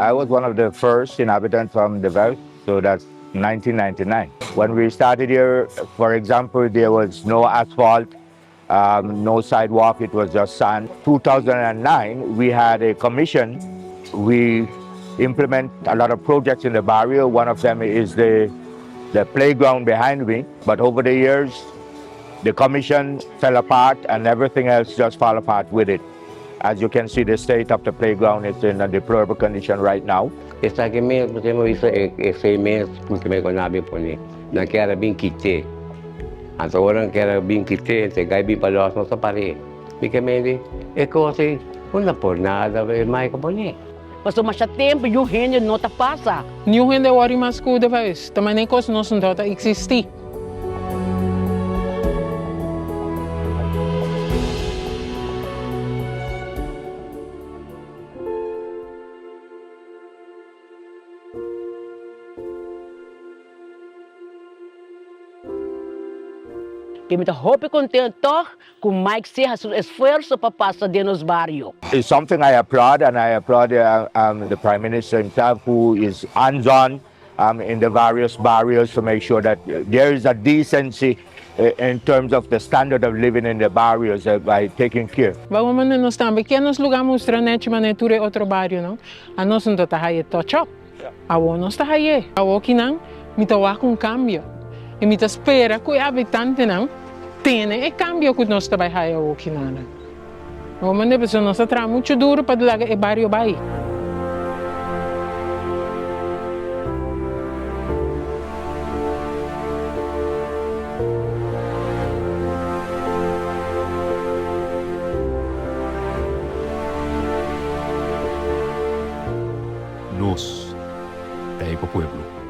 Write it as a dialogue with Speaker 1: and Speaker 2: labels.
Speaker 1: I was one of the first inhabitants from the Veld, so that's 1999. When we started here, for example, there was no asphalt, no sidewalk, it was just sand. 2009, we had a commission. We implement a lot of projects in the barrio. One of them is the playground behind me. But over the years, the commission fell apart and everything else just fell apart with it. As you can see, the state of the playground is in a deplorable condition right now.
Speaker 2: Esaki mes bo tin bisa esei mes ku mi ku nan a bin pone. Nan kier a bin kit'é. Anto ora nan kier a bin kit'é, te gai bin pa los nos a par'é. Mi ke mende e kos ei no por nada e mai ku pone.
Speaker 3: Pasobra masha tempu yu hende no ta pasa.
Speaker 4: Niun hende wòri mas ku de vez. Ta manera kos nos no ta eksistí.
Speaker 3: I mi ta hopi kontent tòg ku Mike Ceja su esfuerso pa pasa den nos bario.
Speaker 1: It's something I applaud and I applaud the Prime Minister himself who is hands on in the various barrios to make sure that there is a decency in terms of the standard of living in the barrios by taking care.
Speaker 4: Bago manda nos tambe ke nos luga mustra nechi manera tur e otro barionan, anos no ta haye touch up. Awor nos ta haye. Awor kinan mi ta wak un kambio i mi ta spera ku e habitantenan tene e kambio ku nos ta bai haye awor kinanan. Awor manda pasobra nos a traha muchu duru pa laga e bario bai.
Speaker 5: Nos ta e pa pueblo.